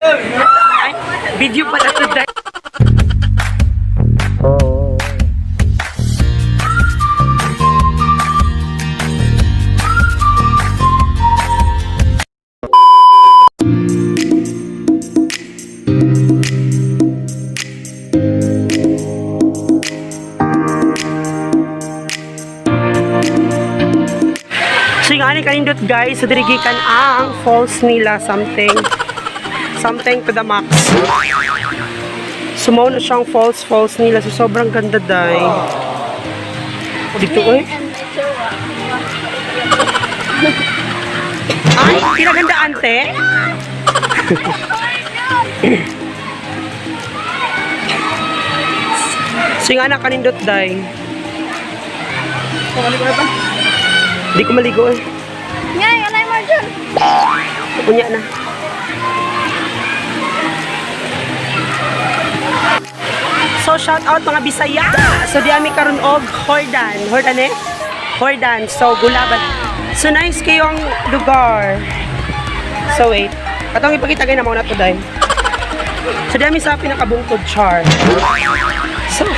Ay, video pala to, dai. So yung ani kanindot, guys, sa diri gikan ang falls nila, something. Something to the max. So mao na siyang falls falls nila. So sobrang ganda, day. Dito eh. Ay, pinaganda, ante. So yung anak kanindot, day. Di ko maligo eh. Ngay, anay mo dyan. Unya na. So shout out mga Bisaya. So di ami karon og Hordan. Hordan eh? Hordan. So Gulaban. So nice kayong lugar. So wait. Katong ipakita gay na mo na to, day. So di ami sa pinakabungtod, char. So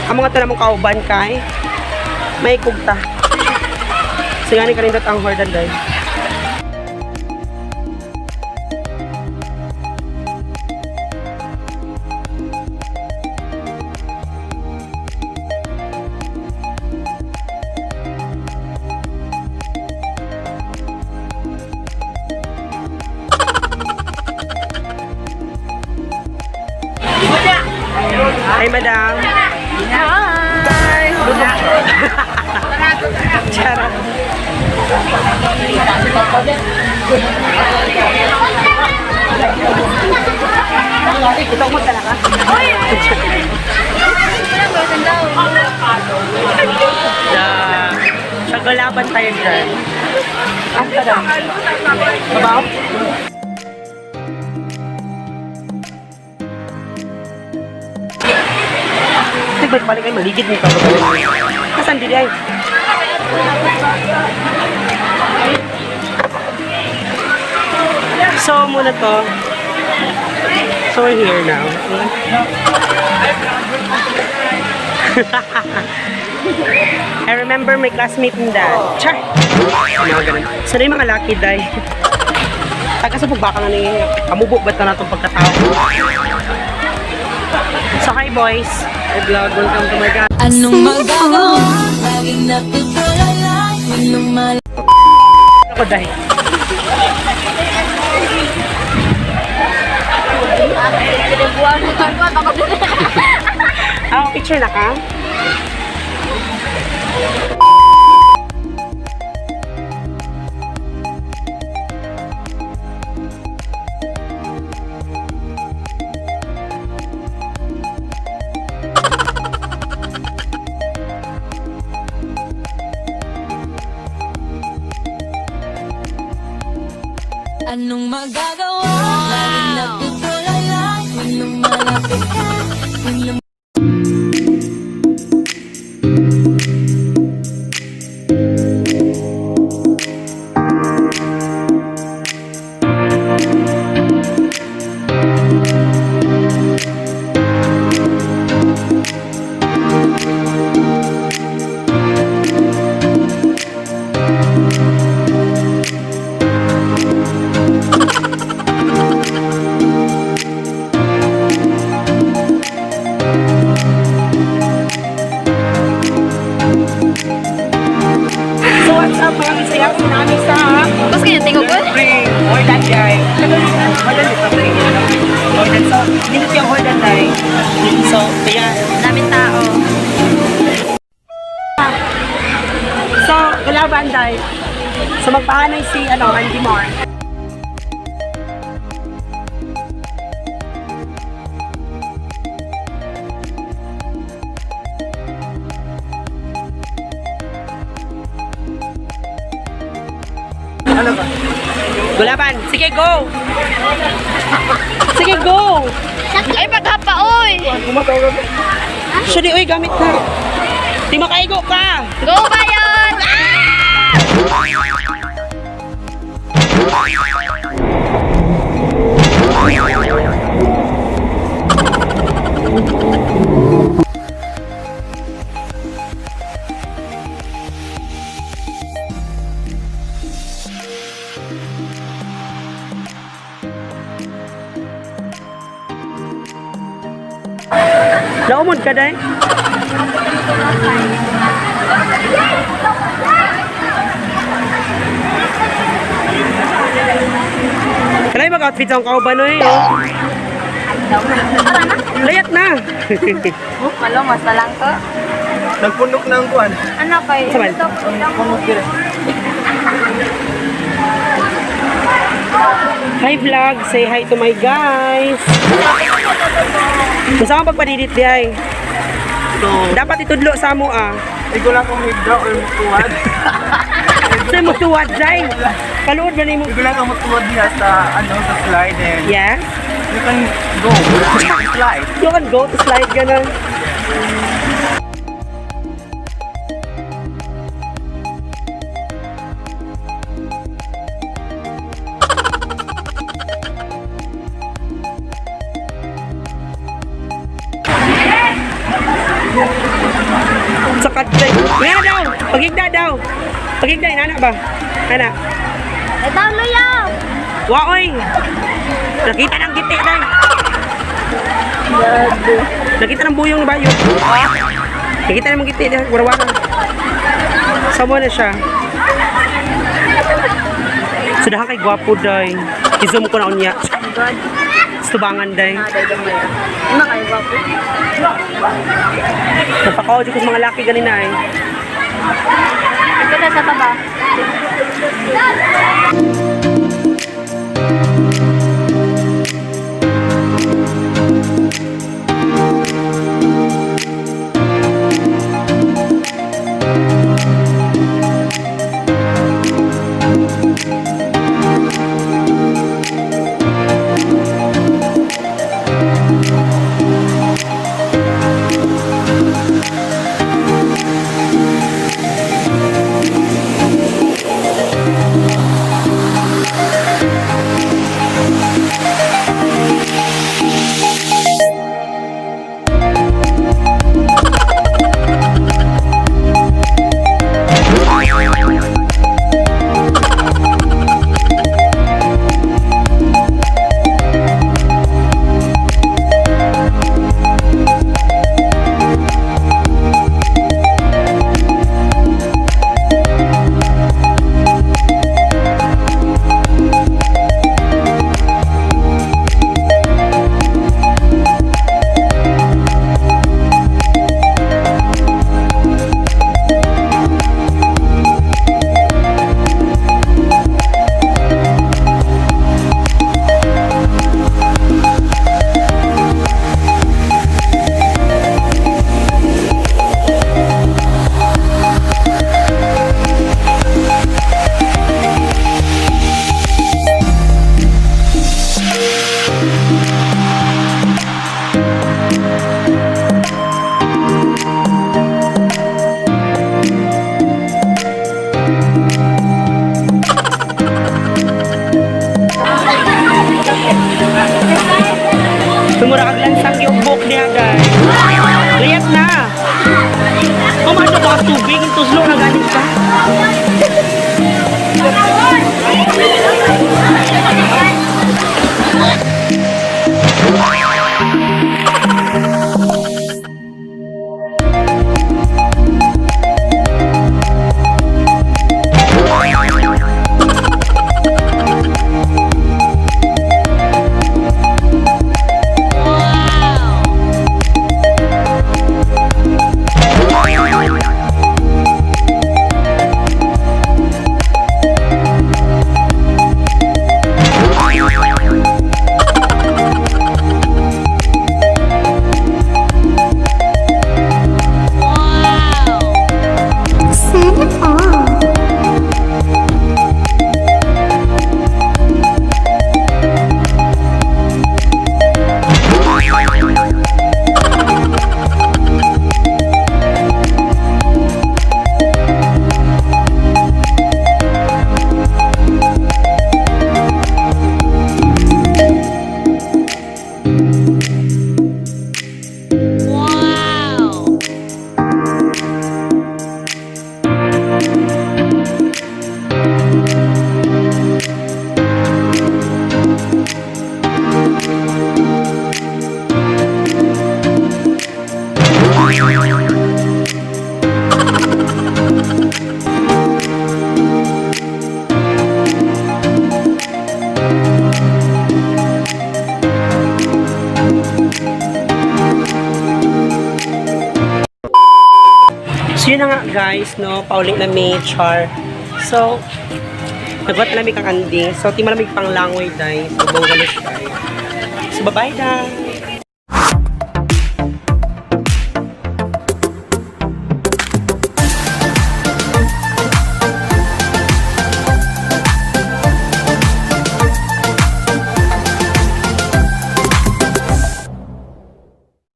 ang mga tanamong kauban kay may kugta. So gani kanindot ang Hordan, day. Hi, madam. Hi! Charot. Ito mo talaga. Uy! Sa galaban tayo dyan. Ah, tara. Babaw? Ay, ba't balik ay maligid nito? Kasan dili ay? So, muna to. So, we're here now. I remember my classmate in that. Char! Mga ganun. Sana yung mga lucky day. Taga sa pagbaka nga ni kamubo ba't na natong pagkatao? So, hi boys. Hi vlog. Welcome to my guys. Anong magagawa? Laging natutulala Tuwing lumalapit Ako, day. Ah, picture na ka? Anong magagawa? Laging natutulala Tuwing lumalapit ka Tuwing So what's up, mga Bisaya? So namin sa Tapos kanya tingog ko? Hordan, guys. Hordan ito. Hordan. So, nindot yung Hordan, guys. So, kaya, Daming tao. So, gulaban, day. So, magpahanay si, ano, Andy Moore. Ano ba? Gulaban. Sige, go! Sige, go! Ay, paghapa, oy! Actually, uy, gamit na. Di makaigo ka! Go, Bayon! Ah! Naumod ka, day? Kanay mag-outfit ang kauban, oy. Oh. Layat na. Malungos na lang to. Nagpunok na ang kuan. Ano kay? Saman. Pangok dire. Hi vlog, say hi to my guys. Unsa ka pagpadidit di ay? So, Dapat itudlo sa mo ah. ikaw lang kung higda or mutuwad. Sa mo tuwad jay. Kaluod ba nimo? Ikaw lang ang mutuwad niya sa ano sa slide and Yeah. you can go. Slide. You can go to slide ganun. Sa kadlay. Nga daw! Pagigda daw! Pagigda, inana ba? Ana. Ito, luyaw! Waoy! Nakita ng giti day. Nakita ng buyong na bayo. Nakita ng giti day. Warawaran. Sama na siya. Sudahan kay gwapo day. I-zoom ko na unya. God. Stubangan day. Ano kayo, gwapo? Napakaw ko sa mga laki ganina eh. Ito na sa taba. Tumura kag lansang yung book niya guys. Layat na. Kumano ba ang tubig? Tuslo na ganit ka. So yun na nga guys, no, pauling na may char. So, nagwat na kami kang anding. So, di malamig pang langoy, day. So, bonggalos tayo. So, bye-bye, day.